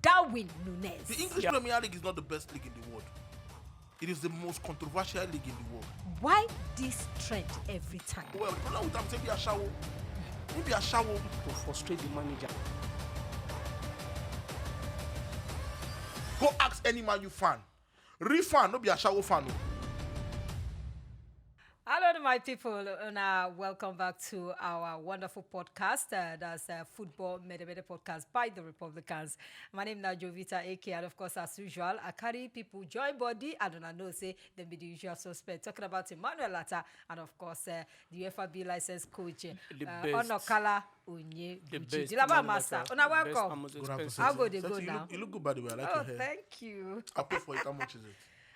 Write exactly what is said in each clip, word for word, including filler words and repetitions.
Darwin Nunez. The English Premier League is not the best league in the world. It is the most controversial league in the world. Why this trend every time? Well, you know what I'm saying? Be a shower. Maybe a shower. To frustrate the manager. Go ask any Man U fan. Real fan, no be a shower fan. Oh. Hello, my people, and uh, welcome back to our wonderful podcast. Uh, that's uh, Football Mede Mede Podcast by the Republicans. My name is Jovita A K, and of course, as usual, I carry people join body. I don't know, say, them be the usual suspect. Talking about Emmanuel Latta, and of course, uh, the F I B license coach, uh, Onokala Onye. The best Dilaba Master. Una welcome. I'll go, they go now. You look, you look good, by the way. I like oh, your hair. Thank you. I'll pay for it. How much is it?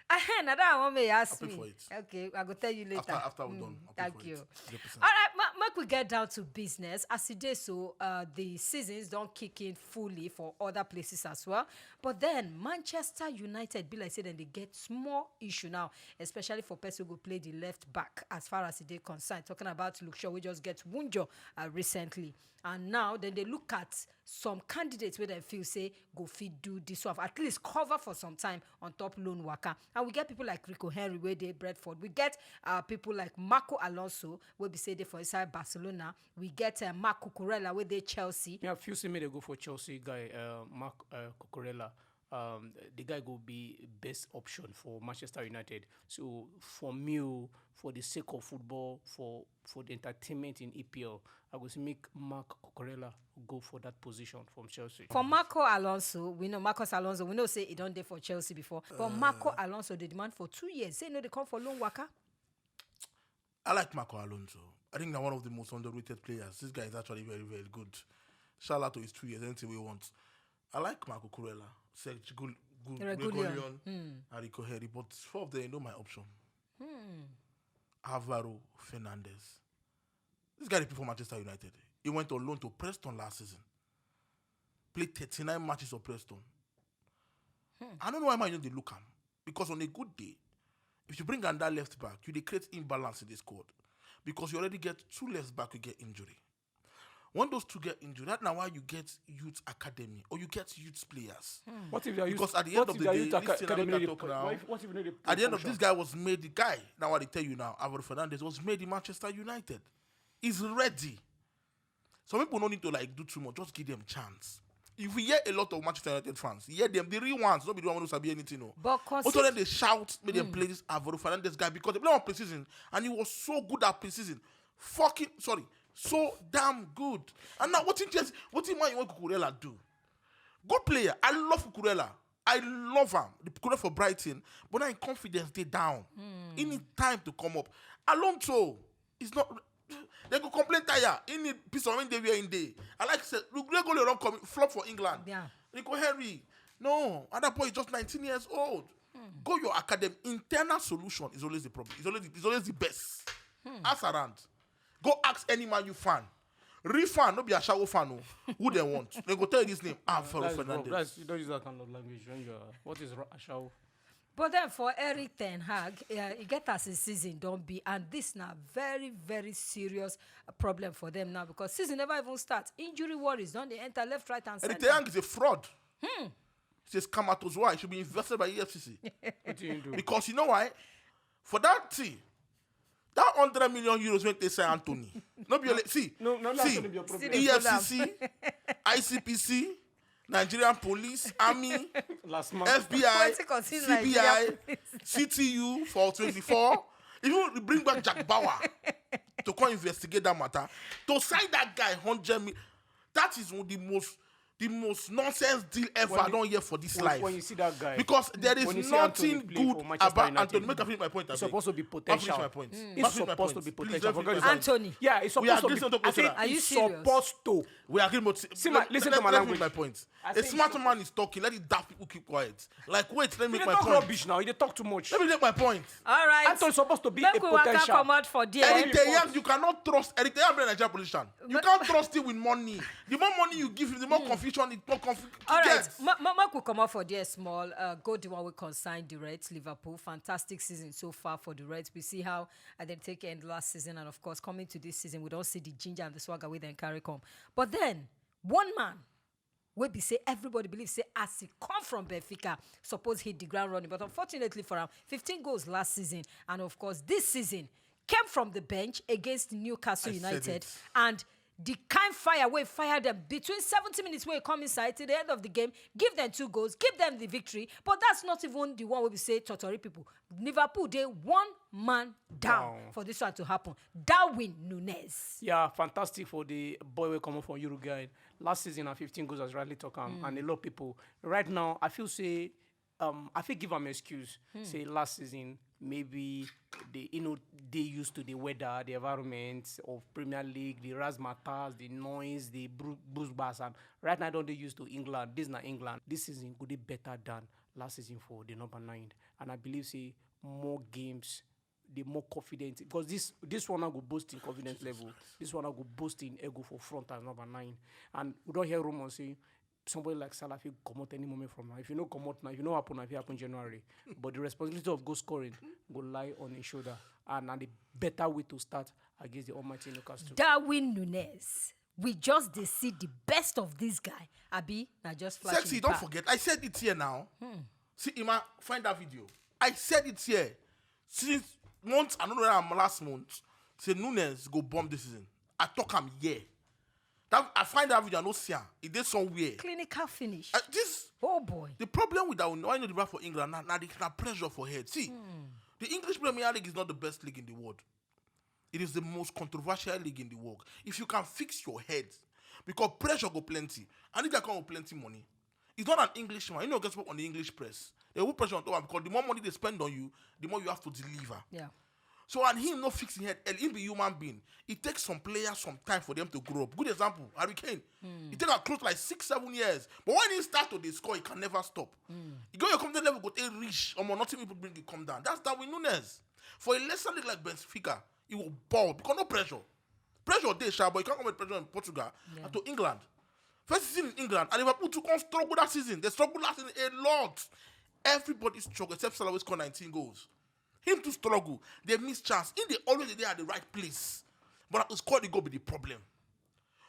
Ahem, na that one may ask me. I'll pay for it. Okay, I go tell you later. After, after we're mm, done. I'll pay thank for you. It. All right, make we get down to business. As it is, so uh, the seasons don't kick in fully for other places as well. But then Manchester United, be like say, then they get small issue now, especially for person who play the left back as far as they concerned. Talking about Luke Shaw, we just get Wunjo uh, recently. And now then they look at some candidates where they feel say go fit do this one, at least cover for some time on top loan worker. And we get people like Rico Henry where they Brentford. We get uh, people like Marco Alonso where we say they for inside Barcelona. We get uh, Marc Cucurella where they Chelsea. Yeah, few see me they go for Chelsea guy, uh, Marc uh, Cucurella. Um, the guy go be best option for Manchester United. So for me, oh, for the sake of football, for for the entertainment in E P L, I go see make Marc Cucurella go for that position from Chelsea. For Marco Alonso, we know Marcos Alonso, we know say he don't there for Chelsea before. But uh, Marco Alonso, they demand for two years. Say no, they come for loan worker. I like Marco Alonso. I think they're one of the most underrated players. This guy is actually very, very good. Shout out to his two years, anything we want. I like Marco Cucurella, Serge Gul- Gul- Regulion, mm. And Rico Henry, but four of them, you know my option. Hmm. Alvaro Fernandez. This guy did play for Manchester United. He went on loan to Preston last season. Played thirty-nine matches for Preston. Hmm. I don't know why Man U dey look am. Because on a good day, if you bring another left back, you dey create imbalance in the squad. Because you already get two left back who get injury. When those two get injured, that's now why you get youth academy or you get youth players. What if they are Because youth, at the end what of if the they are day, youth aca- listen, academy let me dey talk pro- now. What if, what if they dey At the end of function? This guy was made the guy. Now what I tell you now, Alvaro Fernandez was made in Manchester United. He's ready. Some people don't need to like do too much. Just give them chance. If we hear a lot of Manchester United fans, hear them, the real ones, not be the one who sabi anything. No. But most of them they shout, make them play this Alvaro Fernandez guy because they play on preseason and he was so good at preseason. Fucking sorry, so damn good. And now what in Chelsea, what in Man U want Cucurella do? Good player. I love Cucurella. I love him. The Cucurella for Brighton, but now in confidence they down. He need time to come up. Alonso is not. They go complain tire. He need piece of him day where in day. I like say Rico Henry don't come flop for England. Yeah. Rico Henry, no, other boy is just nineteen years old. Go your academy. Internal solution is always the problem. It's always the, it's always the best. Ask around. Go ask any Man U fan. Real fan, no be a shower fan. Oh. Who they want? They go tell you this name. Alvaro That's Fernandez. Wrong. That's, you don't use that kind of language when you're. What is ro- a shower? But then for Eric Ten Hag, uh, he get as his season don't be, and this now very very serious problem for them now because season never even start. Injury worries don't they enter left, right, and Eric center. Ten Hag is a fraud. Hmm. It's a scamatozoa. It should be invested by E F C C. What do you do? Because you know why? For that thing, that hundred million euros when they say Anthony. No be only see. No, no, no, see. E F C C, I C P C, Nigerian police, army, F B I, C B I, C T U for twenty-four. Even bring back Jack Bauer to come investigate that matter. To sign that guy hundred million. That is one of the most the most nonsense deal ever I don't hear for this when, life. When you see that guy, because there is nothing good about Anthony. Make I finish my point. It's supposed to be potential. Finish my point. Mm. It's supposed to be potential. Anthony. Yeah, it's supposed to be. Are you serious? Supposed to. We agree, but see, listen to my language. My point. A smart man is talking. Let the daft people keep quiet. Like, wait, let me make my point. Rubbish now. You talk too much. Let me make my point. All right. Anthony supposed to be a potential. Come out for there. Eric Ten Hag, you cannot trust Eric Ten Hag, Nigerian politician. You can't trust him with money. The more money you give him, the more confusion, the more confusion. All right, make we come out for there small. Uh, go the one we consign the Reds, Liverpool. Fantastic season so far for the Reds. We see how uh, they take end last season, and of course, coming to this season, we don't see the ginger and the swagger we then carry come. But then, one man wey be say everybody believe say as e come from Benfica, suppose hit the ground running. But unfortunately for am, fifteen goals last season, and of course this season came from the bench against Newcastle United, and the kind fire wey fire them between seventy minutes wey come inside to the end of the game, give them two goals, give them the victory. But that's not even the one wey be say totori people. Liverpool dey one man down for this one to happen. Darwin Nunez. Yeah, fantastic for the boy wey comot from Uruguay. Last season na fifteen goals, as you rightly talk am, and a lot of people. Right now, I feel say um, I fit give am excuse. Say last season maybe they you know they used to the weather, the environment of Premier League, the razzmatazz, the noise, the bru- booze bars, and right now don't they used to England. This na England. This season could be better than last season for the number nine, and I believe say more games the more confident, because this this one now go boost in confidence level. This one now go boost in ego for front as number nine. And we don't hear rumors say somebody like Salah fit comot any moment from now. If you no comot now, if you no happen now, if it happen January. But the responsibility of goal scoring go lie on his shoulder, and na the better way to start against the almighty Newcastle. Darwin Nunez. We just dey see the best of this guy. Abi, na just flash Sexy, don't forget. I said it here now. See, Ima, find that video. I said it here since months. I don't know where I'm last month. Say Nunez go bomb this season. I talk am here. That I find that video. I no see am. It dey somewhere. Clinical finish. Uh, this Oh boy. The problem with that one, why not the for England? Now, now the kind of pressure for head. See, the English Premier League is not the best league in the world. It is the most controversial league in the world. If you can fix your head, because pressure go plenty, and if they come with plenty money, it's not an Englishman. You know, guess what? On the English press, they will pressure on top because the more money they spend on you, the more you have to deliver. Yeah. So and him not fixing head. And him be human being. It takes some players some time for them to grow up. Good example, Harry Kane. It take am close like six, seven years. But when he start to dey score, he can never stop. He go your comfort level go take reach. Omo, nothing people bring it come down. That's Darwin Nunez. For a lesser league like Benfica, he will ball because no pressure. Pressure dey sha, but you can't come with pressure in Portugal and to England. First season in England, and Liverpool too come struggle that season. They struggle last season a lot. Everybody struggle except Salah, wey score nineteen goals. Him too struggle. They miss chance. Him dey always dey at the right place. But to score the goal be the problem.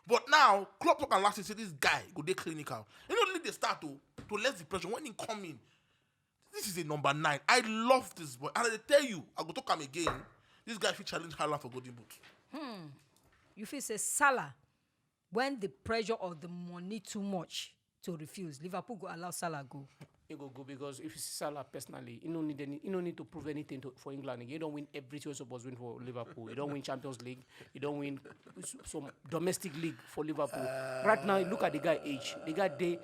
But now, Klopp talk am last season say this guy go dey clinical. You know, really dey start to to less the pressure when he come in. This is a number nine. I love this boy, and I dey tell you, I go talk am again. This guy fit challenge Haaland for Golden Boot. You feel say Salah, when the pressure of the money too much to refuse, Liverpool go allow Salah go. He go go because if you see Salah personally, he no need any, he no need to prove anything to, for England again. He don't win everything he suppose win for Liverpool. He don't win Champions League. He don't win s- some domestic league for Liverpool. Right now, look at the guy age. The guy dey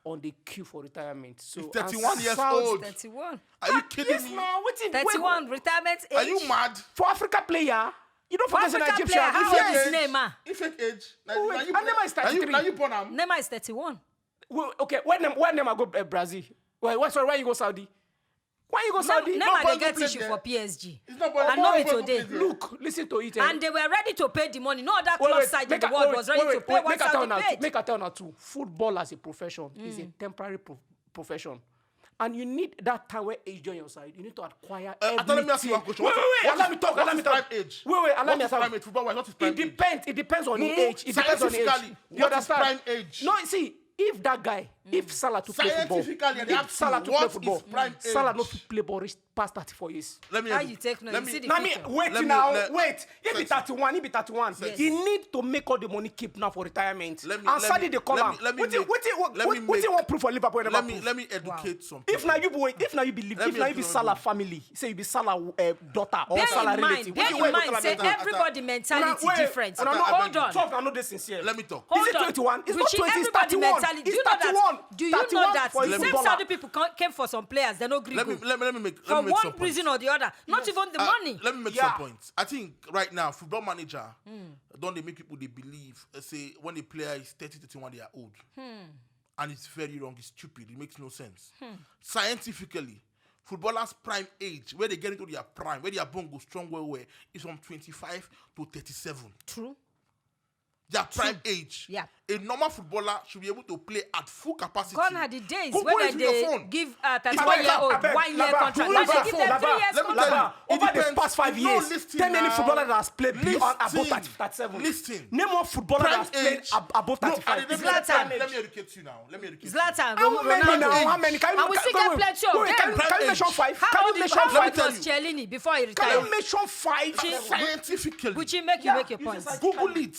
on the queue for retirement. So He's thirty-one and years Saudi- old. Thirty-one. Are you kidding Yes, me? now wetin? Thirty-one retirement age. Are you mad? For Africa player, you don't For forget say na Africa Egyptian. player, how If old you- is Neymar? If it age, now, Oh, now wait, you, and Neymar is now you, thirty-three. Now you born am. Neymar is thirty-one. Well, okay, when Neymar, when Neymar go uh, Brazil? Why, why, sorry, why you go Saudi? Why you go Saudi? Neymar Nobody dey get play issue there. for P S G. It's not ball. And no be Nobody today. play there. Look, listen to it. Eh? And they were ready to pay the money. No other Wait, club wait, side in make the I- world wait, was ready wait, to pay wait, what make I tell Saudi una two. paid. Make I tell una two. Football as a profession is a temporary pro- profession. And you need that time where age join your side. You need to acquire Uh, Atala, let me ask you everything. One question. Wait, wait, wait. What Allow is- me talk. what Allow is me talk. Prime age? Wait, wait. Allow What me is talk. Prime age? Football wise, what is prime It depends. It depends on the No, age. It depends on the age. scientifically, You what is understand? Prime age? No, see, if that guy, if Salah to play football, Scientifically, they if ask Salah you, to play what football, is prime Salah no age? fit play ball reach past thirty-four years. Let me How edu- you take no? let You me- see the Now me future. wait Let me- now, let- wait. If be Sexy. thirty-one, if be thirty-one, Yes. he need to make all the money keep now for retirement. Let me- and let Saudi me- dey come let out. me- let me Wetin, make- wetin, what, let me what, wetin make- one proof for Liverpool? Let me let me educate some people. If now you be wait, if now you believe, Let if me now you be educate Salah people. Family, say you be Salah uh, daughter or Bear Salah in relative. mind, bear Wetin in wey mind, go say tell me? everybody mentality Una wait, different. Una I no, beg hold you. on. Twelve na no dey sincere. Let me talk. Hold Is it on. twenty-one? It's not Richie, twenty, it's everybody thirty-one. mentality. Do It's you know thirty-one. that? Do you know Thirty-one that? for a Same footballer. Saudi people come, came for some players. They no gree Let go. me let me let me make For let me make one some points. reason or the other. Not even the Uh, money. Let me make Yeah. some points. I think right now, Football Manager don't they make people they believe uh, say when a player is thirty, thirty-one, they are old. And it's very wrong. It's stupid. It makes no sense. Scientifically, footballers' prime age, where they get into their prime, where their bone goes strong well, well, is from twenty-five to thirty-seven. True. their prime age. Yeah. A normal footballer should be able to play at full capacity. Gone are the days Go when put they it in your dey phone. Give uh, If I thirty-one year can, old abeg, one year Laba, contract. do Now it they for give phone, them three Laba. years Let me contract. tell you, it Over the depends. past five You know, years, listen tell me any now. footballer that has played beyond above Listen. thirty, thirty-seven. Listen. Name one footballer Prime that has played age. ab- above No, thirty-five. I didn't Zlatan. Let me educate you now. Let me educate you. Zlatan, How Rom- many Ronaldo. now? How Age. many? Can you, And we can, still wait, get wait, plenty of wait, them. Can, you- can you mention five? How Can you old is mention how five? Old was Chiellini before he Can you retired? mention five? Chi- Scientifically, Buchi, make you make your you point. just Google it.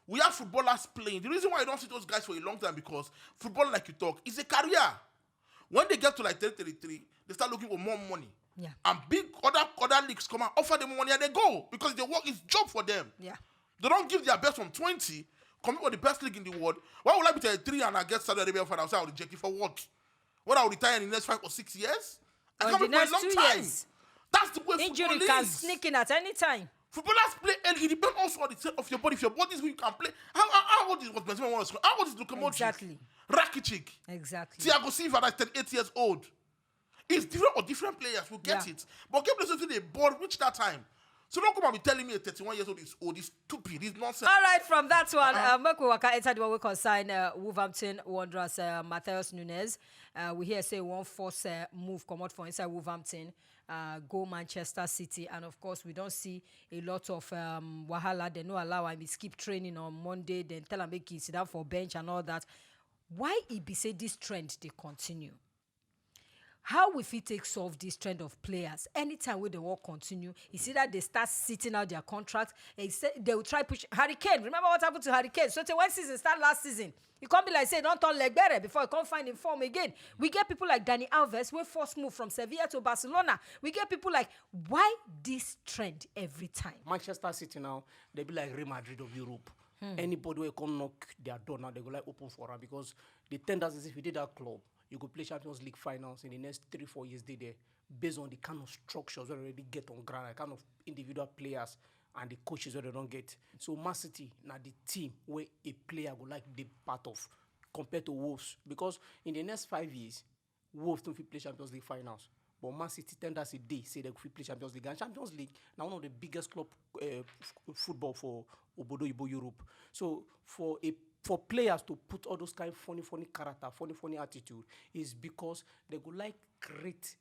We have footballers playing. The reason why you don't see those guys for a long time because football, like you talk, is a career. When they get to like thirty, thirty-three, they start looking for more money. Yeah. And big other other leagues come and offer them money and they go because the work is job for them. Yeah. They don't give their best from twenty, compete for the best league in the world. Why would I be thirty-three and I get Saudi Arabia offer and say I will reject it for what? When I will retire in the next five or six years? I Or can't the wait for a next long two time. years. That's the way Injury football can is. Sneak in at any time. Footballers play early. It depends also on the state of your body. If your body is weak, you can play. How, how, how old is what Benzema was? How old is Luka Modric? Exactly. Rakitic. Exactly. Thiago Silva, that's thirty-eight years old. It's different for different players. We get Yeah. It. But game players the ball reach that time. So don't come and be telling me a thirty-one years old is old. It's stupid. It's nonsense. All right, from that one, uh, make we waka enter the one we consign uh, Wolverhampton Wanderers, uh, Matheus Nunes. Uh, we hear say one force uh, move come out for inside Wolverhampton, uh, go Manchester City, and of course we don't see a lot of um, wahala. They no allow him. He skip training on Monday, then tell him make he sit down for bench and all that. Why e be say this trend dey continue? How we fit take solve this trend of players? Anytime wey they wan continue, it's either they start sitting out their contract, eh, say they will try push Harry Kane. Remember what happened to Harry Kane? So tey when season start last season, e come be like say e don turn legbere before e come find him form again. We get people like Dani Alves wey force move from Sevilla to Barcelona. We get people like, why this trend every time? Manchester City now, they be like Real Madrid of Europe. Anybody will come knock their door now, they go like open for her because the tenders is if you did that club, you go play Champions League finals in the next three, four years they there, based on the kind of structures we already get on ground, the kind of individual players and the coaches where they don't get. So Man City now the team where a player go like the part of compared to Wolves because in the next five years, Wolves don't fit play Champions League finals. But Man City tenders a day say they fit play Champions League. And Champions League now one of the biggest club uh, f- football for Obodo Ibo Europe. So for a for players to put all those kind of funny, funny character, funny, funny attitude is because they go like create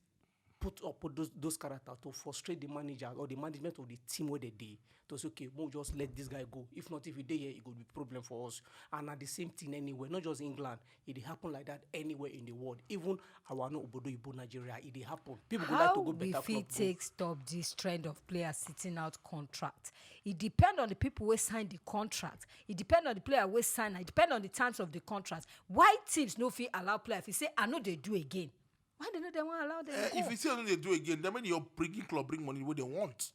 put up those, those characters to frustrate the manager or the management of the team where they dey. To say, okay, we'll just let this guy go. If not, if he dey here, it could be problem for us. And at the same thing anywhere, not just England, it dey happen like that anywhere in the world. Even our no Obodo Ibo Nigeria, it dey happen. People go like How to go we better club. fit take stop this trend of players sitting out contract? It depends on the people who sign the contract. It depends on the player who sign. It depends on the terms of the contract. Why teams no fit allow player if you say I know they do again? Why they no they won't allow them? Eh, go? If you see what they do again, then when you're bringing club, bring money where they want.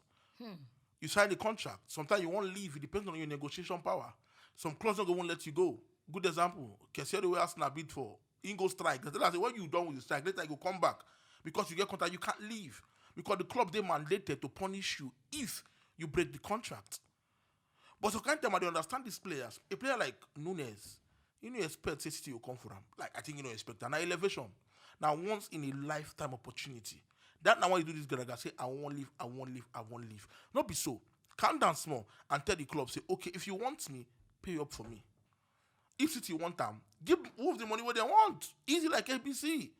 You sign the contract. Sometimes you won't leave. It depends on your negotiation power. Some clubs don't won't let you go. Good example, Kessie the way Arsenal bid for. He go strike. They tell us, when you done with the strike, later you go come back. Because you get contract, you can't leave. Because the club they mandated to punish you if you break the contract. But so can't tell me they understand these players. A player like Nunes, you know expect say City will come for him. Like I think you know expect an elevation. Now once in a lifetime opportunity. That now why you do this Gallagher say I won't leave, I won't leave, I won't leave. Not be so. Calm down small and tell the club say okay if you want me, pay up for me. If City want them, give Wolves the money where they want. Easy like A B C.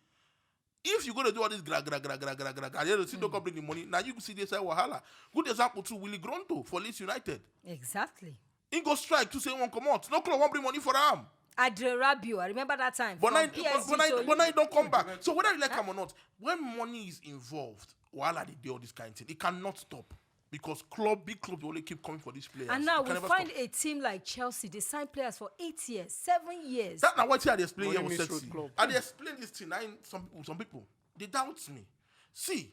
If you gonna do all this gra gra gra gra gra gra gra, you see don't come bring the money. Now you see this wahala. Good example too, Willy Gronto for Leeds United. Exactly. He go strike to say he won't come out. No club won't bring money for him. Adrien Rabiot, I remember that time. But now, from P S G but, now, to but now you don't come back. So whether you like him or not, when money is involved, wahala they do all this kind of thing. It cannot stop because club, big clubs will only keep coming for these players. And now It can we never find stop. A team like Chelsea. They sign players for eight years, seven years. That's not what I dey explain here Money was makes sexy. road club. I dey explain this thing. I, some people, some people they doubt me. See,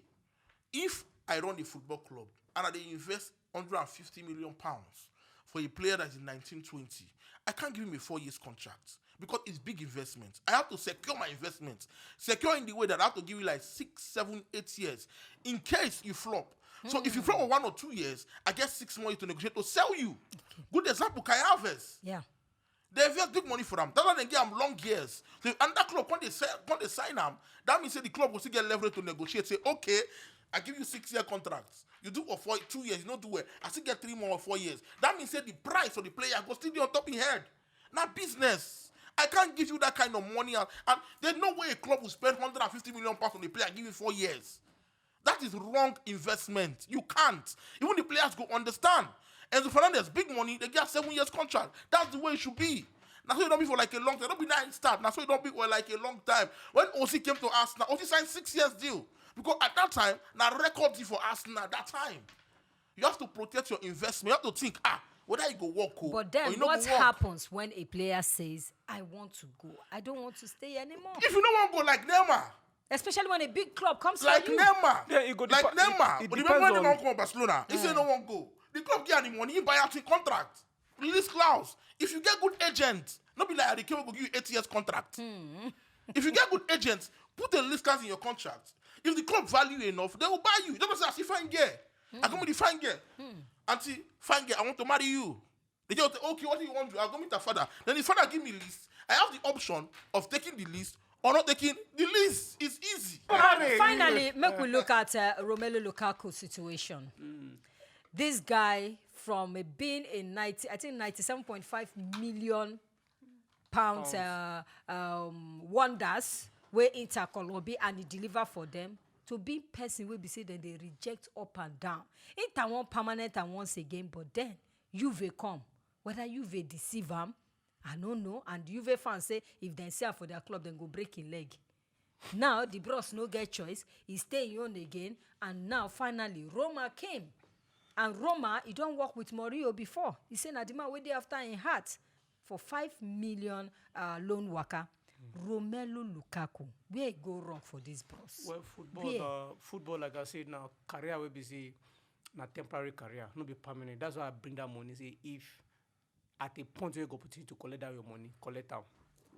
if I run the football club and I dey invest hundred and fifty million pounds for a player that is nineteen twenty, I can't give him a four years contract because it's big investment. I have to secure my investment, secure in the way that I have to give you like six, seven, eight years in case you flop. So if you flop for one or two years, I get six more years to negotiate to sell you. Good example, Kai Havertz. Yeah. They invest big money for him. That's why they give him long years. So another club when they sell, when they sign him, that means say the club will still get leverage to negotiate. Say okay, I give you six-year contract. You do for four, two years, you no do well. I still get three more or four years. That means say the price of the player go still dey on top him head. Na business. I can't give you that kind of money, and, and there's no way a club will spend hundred and fifty million pounds on a player and give him four years. That is wrong investment. You can't. Even the players go understand. Enzo Fernandez, big money, they get seven years contract. That's the way it should be. Na so e don be for, like, a long time. No be now e start. Na so e don be for, like, a long time. When Ozil came to Arsenal, Ozil signed six years deal. Because at that time, na record deal for Arsenal at that time. You have to protect your investment. You have to think, ah, whether e go work o, But or then, e no what go work. Happens when a player says, "I want to go. I don't want to stay anymore"? If you no wan go, like Neymar, Especially when a big club comes like for you. Neymar, Yeah, e go like depa- Neymar, it- it but the depends man on- Neymar come Barcelona, he say no wan go. The club give am the money, he buy out him contract, release clause. If you get good agent, no be like Harry Kane go give you eight years contract. If you get good agent, put a release clause in your contract. If the club value you enough, they will buy you. Just say, "I see fine girl. I come with the fine girl. Auntie, fine girl, I want to marry you." They just say, "Okay, what do you want to do? I'll go meet her father." Then the father give me list. I have the option of taking the list or not taking the list. It's easy. Finally, make we look at uh, Romelu Lukaku situation. This guy from a, being a ninety, I think ninety-seven point five million pounds uh, um, wonders wey Inter Colombia and he deliver for them to be person wey be say dem dey reject up and down. Inter wan permanent and once again, but then Juve come. Whether Juve deceive am, I no know. And Juve fans say if dem see am for their club, dem go break him leg. Now the bros no get choice. He stay him own again, and now finally Roma came. And Roma, he don work with Mourinho before. He say na the man wey dey after him heart for five million uh, loan waka. Romelu Lukaku, where e go wrong for this bros? Well, football, Where? Uh, football, like I said, now career will be say na temporary career, no be permanent. That's why I bring that money. Say if at a point where you go opportunity to collect that your money, collect am.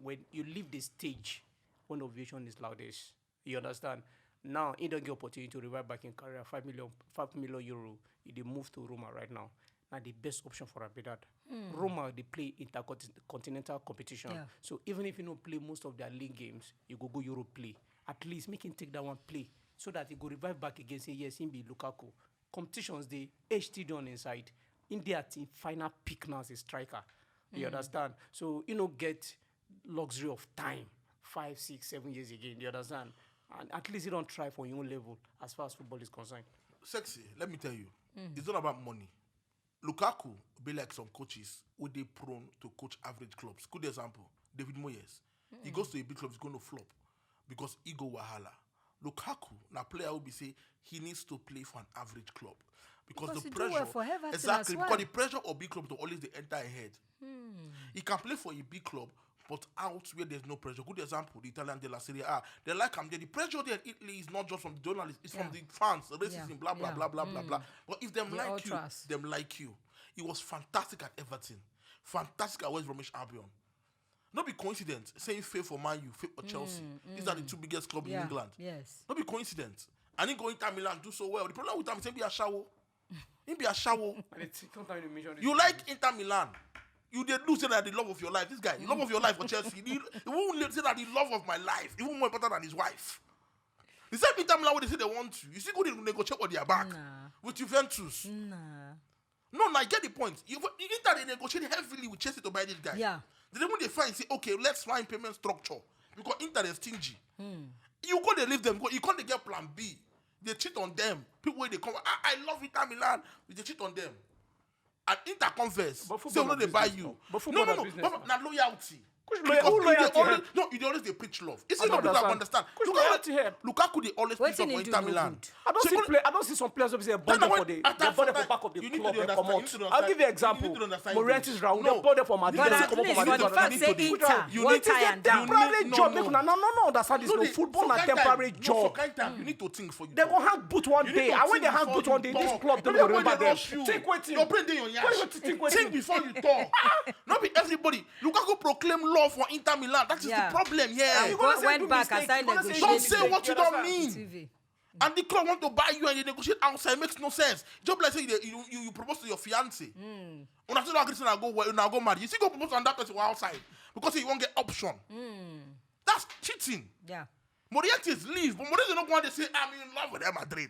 When you leave the stage, when the ovation is loudest, you understand. Now he don't get opportunity to revive back in career. Five million, five million euro. He dey move to Roma right now. Now the best option for Abidad. Roma they play intercontinental competition. Yeah. So even if you don't play most of their league games, you go go Europe play. At least make him take that one play so that he go revive back again. Say yes, him be Lukaku. Competitions the H T done inside. In their team final pick now as a striker. You understand? So you know get luxury of time, five, six, seven years again. You understand? And at least you don't try for your own level as far as football is concerned. Sexy, let me tell you, it's not about money. Lukaku be like some coaches who they prone to coach average clubs. Good example, David Moyes. He goes to a big club, he's going to flop because ego wahala. Lukaku na player who be say he needs to play for an average club because, Because the he do pressure well for Everton exactly as well. Because the pressure of big club to always the enter ahead. He can play for a big club, but out where there's no pressure. Good example, the Italian della Serie A. They like him there. The pressure there in Italy is not just from the journalists; it's from Yeah. the fans, the racism, Yeah. blah blah Yeah. blah blah blah blah. But if them The like ultras. You, them like you. He was fantastic at Everton, fantastic at West Bromwich Albion. No be coincidence. Same fail for Man U, fail for Chelsea. These are the two biggest clubs Yeah, in England. Yes. No be coincidence. And he go Inter Milan do so well. The problem with him is he be a shower. He be a shower. And it's sometimes you mention this You like Inter Milan. You dey lose say na the love of your life. This guy, the love of your life for Chelsea. He, he won't say that the love of my life, even more important than his wife. The same Inter Milan wey they say they want you. You still go dey negotiate on their back Nah. With Juventus. Nah. No, no, I get the point. You, Inter they negotiate heavily with Chelsea to buy this guy. Yeah. Then when they find say, "Okay, let's find payment structure," because Inter is stingy. You go they leave them. Go, you can't get plan B. They cheat on them. People wey they come. I, I love Inter Milan. They cheat on them. And Inter confess. But Say football no, na they buy business, you. no. But No, football no, na no. Business, But no. Na loyalty. Which Because loyalty? Who you dey Loyalty always, help? No, you dey always dey preach love. It's I not don't people that understand. Understand. Which Look how loyalty help? Lukaku dey always preach Wetin love he for do Inter no Milan. Good? I don't So see you play. I don't see some players who say That's bonding why- for the. that's They bonding why- for back of the you need to club. They understand. come You out. need to I'll give you understand. example. You need to understand. You Moretti need Raul, to- they No. bonding for You Madrid. need But to at come up least and for you the need fact to say do it. Inter, You one need to tie get and down. temporary Temporary No, job. no. Make una no no understand this. No, No they- football for na kind time, temporary no, job. for kind time, you need to think for you. They go hang boot one You day. need to And when they think hang before boot you one day, this talk. club don't Everybody remember dey them. rush you. Think wetin. Your brain dey your What you yansh. think wetin? Think before you talk. Not be everybody. Lukaku proclaim love for Inter Milan. That is Yeah. The problem here. And You go- gonna say went do back mistake. and started You gonna say negotiating. Don't say what you don't understand? mean. T V. And the club want to buy you and you negotiate outside. It makes no sense. Just like say you, you, you, you propose to your fiance. Una still agree say una go well, una go marry. You still go propose to another person for outside because you won't get option. That's cheating. Yeah. Morientes leave, but Morientes no go wan dey say, "I'm in love with Real Madrid."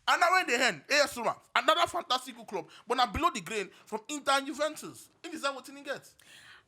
And now when they end, A S Roma, another fantastic club, but now below the grain from Inter and Juventus. He deserve wetin he gets.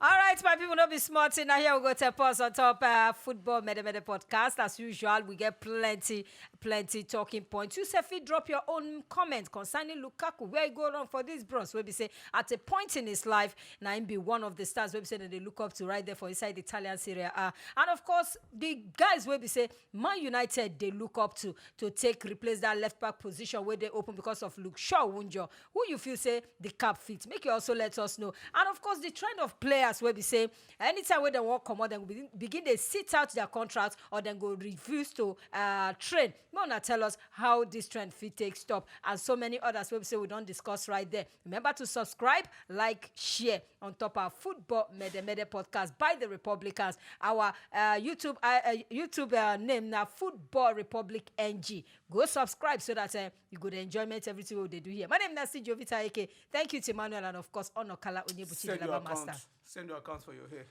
All right, my people, no be small thing. Now here we go to pause on top uh, football mede mede podcast. As usual, we get plenty, plenty talking points. You say fit drop your own comment concerning Lukaku, where he go wrong for this bronze. Where we say at a point in his life, now him be one of the stars. Where we say that they look up to right there for inside the Italian Serie A. And of course, the guys where we say Man United they look up to to take replace that left back position where they open because of Luke Shaw Wunjo. Who you feel say the cap fit? Make you also let us know. And of course, the trend of players where we say anytime where they won't come out, then we begin, begin they sit out their contract or then go refuse to uh, train. Mona tell us how this trend fit take stop and so many others where we say we don't discuss right there. Remember to subscribe, like, share on top our football mede mede podcast by the Republicans. Our uh, YouTube uh, uh, YouTube uh, name now Football Republic N G. Go subscribe so that uh, you go the enjoyment everything we they do here. My name is Jovita Eke. Thank you to Emmanuel and of course Onokala Onyebuchi, the Send your Laba account. Master. Send your account for your hair.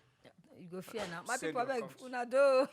You go fear now. My Send people, your beg account. una do.